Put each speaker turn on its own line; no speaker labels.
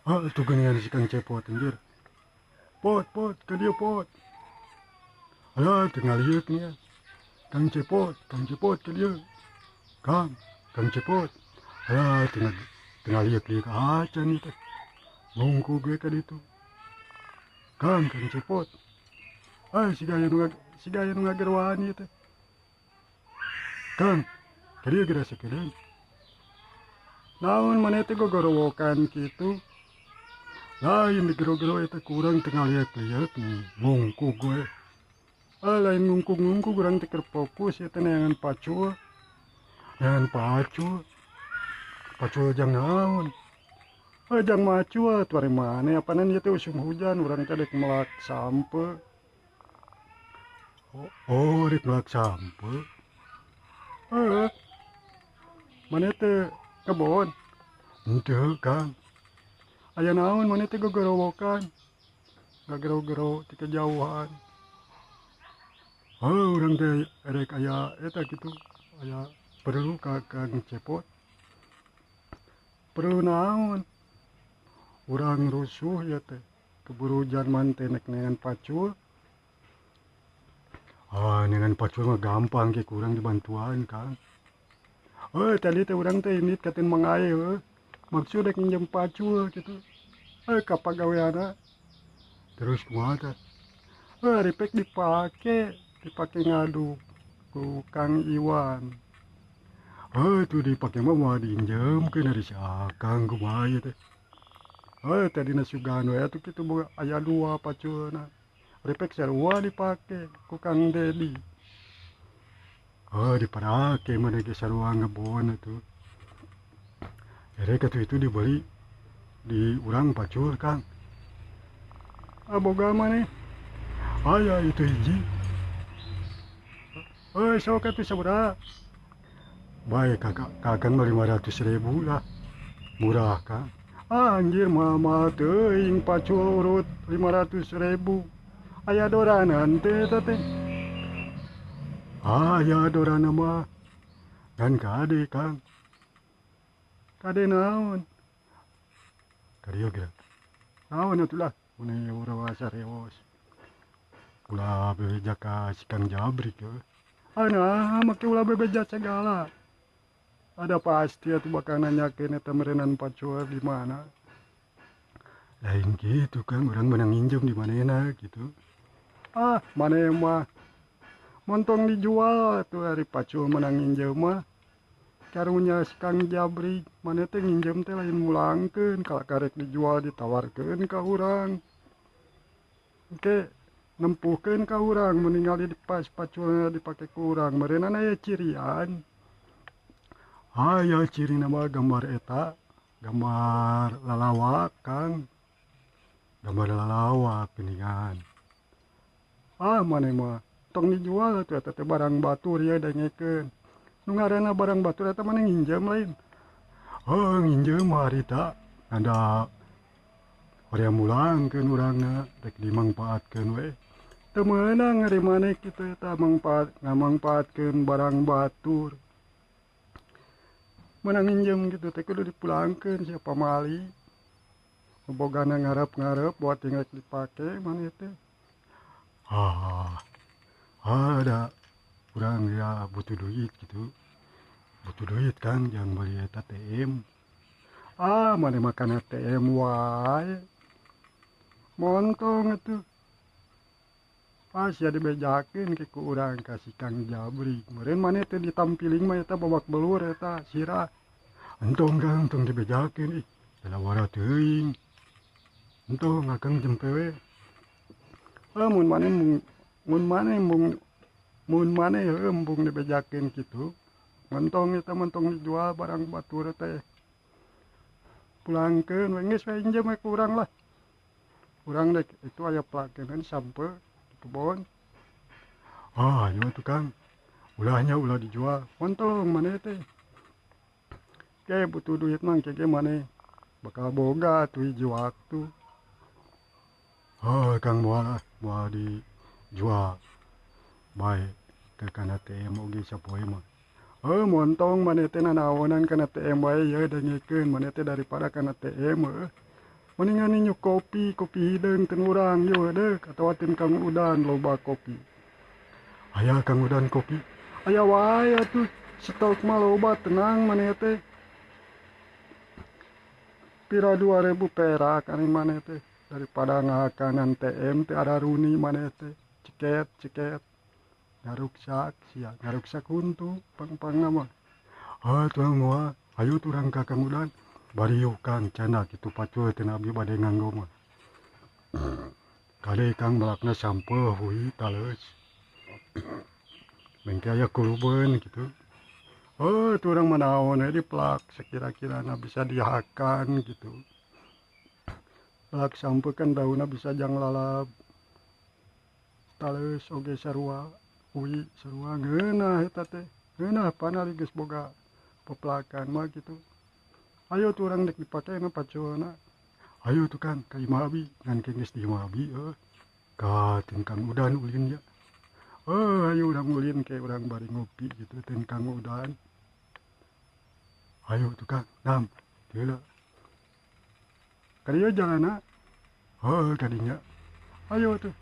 Ah, tuh geuningan si Kang Cepot anjir. Pot, pot, ka dieu pot. Alah, teu ngalieu nya. Kang Cepot, Kang Cepot ka dieu. Kang, Kang Cepot. Alah, teu ngalieu-lieu acan ieu teh. Ngungkug we ka ditu. Kang, Kang Cepot. Ah, siga aya nu ngageroan ieu teh. Kang, ka dieu geura sakedeung. Naon maneh teh gogorowokan kitu? Lain digero-gero eta kurang teu ngalieu-lieu ngungkug we. Ah, lain ngungkug-ngungkug urang teh keur fokus eta neangan pacul. Neangan pacul. Pacul jang naon? Ah, jang macul atuh ari maneh apanan ieu teh usum hujan urang teh dek melak sampe. Oh, rek melak sampe. Heeh. Maneh teh kebon? Henteu, Kang. Aya naon maneh teh gogorowokan? Gagero-gero ti kejauhan. Oh, urang teh rek aya eta kitu, aya perlu ka Kang Cepot. Perlu naon? Urang rusuh ieu teh. Keburu hujan man teh nek neangan pacul. Ah, neangan pacul mah gampang ge kurang dibantuan, Kang. Oh, tadi teh urang teh indit ka teu mangae heuh. Maksud rek nginjem pacul kitu. Eh, ka pagaweana. Terus kumaha tah? Eh, ripek dipake, dipake ngaduk ku Kang Iwan. Eh, tuh dipake mah moal diinjemkeun ari si Akang kumaha ieu teh. Eh, tadina sugan we atuh kitu boga aya dua paculna. Ripek sarua dipake ku Kang Dedi. Eh, diparake maneh ge sarua ngebon atuh. Erek atuh itu dibeli di urang pacul, Kang. Ah, boga maneh. Aya itu hiji. Eh, sok atuh sabaraha? Bae kakak, kakang mah 500.000 lah. Murah, Kang. Ah, anjir mahal-mahal teuing pacul urut 500.000. Aya doranan teh eta teh. Ah, aya dorana mah. Ngan kade, Kang. Kade naon? Kadieu geura. Naon atuh lah? Mun urang sareos. Ulah bebeja ka si Kang Jabrik heuh. Ah, nah, make ulah bebeja segala. Ada pasti atuh bakal nanyakeun eta meureunan pacul di mana. Lain kitu, Kang, urang meunang nginjem di manehna kitu. Ah, maneh mah montong dijual atuh ari pacul meunang nginjem mah. Karunya si Kang Jabrik, maneh teh nginjem teh lain mulangkeun, kalak karek dijual ditawarkeun ka urang. Engke nempuhkeun ka urang mun ningali pas paculna dipake ku urang, meureunana aya cirian. Aya cirina mah gambar eta, gambar lalawak, Kang. Gambar lalawak geuningan. Ah, maneh mah tong dijual atuh eta teh barang batur ieu dengekeun. Nu ngaranna barang batur eta maneh nginjem lain? Oh, nginjem harita. Ada hoream mulangkeun urangna rek dimangpaatkeun we. Teu meunang ari maneh kitu eta ngamangpaatkeun barang batur. Meunang nginjem kitu teh kudu dipulangkeun sia pamali. Nu bogana ngarep-ngarep buat tinggal dipake maneh teh. Ah, ada urang ya butuh duit gitu. Butuh duit, Kang, jangan beli eta ATM. Ah, maneh makan ATM wae. Montong atuh. Ah, sia dibejakeun ke ku urang ka si Kang Jabrik. Meureun maneh teh ditampiling mah eta babak belur eta sirah. Entong, Kang, entong dibejakeun ih. Lalawara teuing. Entong akang jempe we. Ah, mun maneh mung, mun maneh mung, mun maneh heueuh embung dibejakeun kitu. Montong eta montong dijual barang batur teh. Pulangkeun we geus we injem we ku urang lah. Urang dek itu aya pelakeun sampe di kebon. Ah, ayo atuh Kang. Ulahnya ulah dijual. Montong maneh teh. Ke butuh duit mah ke maneh bakal boga atuh hiji waktu. Oh, Kang moal ah, moal dijual. Bae ke kana ATM oge sapoe mah. Oh, montong maneh teh nanaonan kana ATM wae ieu dengekeun maneh teh daripada kana ATM heueuh. Mendingan ninyu kopi, kopi hideung teu urang yeuh deuk atawa teu Kang Udan loba kopi. Aya Kang Udan kopi. Aya wae atuh stok mah loba tenang maneh teh. Pira 2000 perak ari maneh teh daripada ngahakanan TM teh araruni maneh teh. Ceket ceket ngaruksak sia ngaruksak huntu pang-pangna mah. Ah tuang moal ayo turang ka Kang Udan. Bariuk Kang cenah kitu pacul teh abi bade nganggo mah. Kade Kang melakna sampeuh hui taleus. Mengke aya kulubeun kitu. Oh tu urang mah naon we dipelak sakira-kirana bisa dihakan gitu. Pelak sampeuh kan daunna bisa jang lalap. Taleus oge sarua hui sarua ngeunah eta teh. Ngeunah pan ari geus boga pepelakan mah kitu. Ayo tuh urang dek dipake na paculna. Ayo tuh Kang ka imah abi ngan ke geus di imah abi heuh. Ka teu Kang Udan ulin nya. Heuh ayo urang ulin ke urang bari ngopi gitu teu Kang Udan. Ayo tuh Kang, nam heula. Ka dieu jalanna? Heuh ka dinya. Ayo tuh.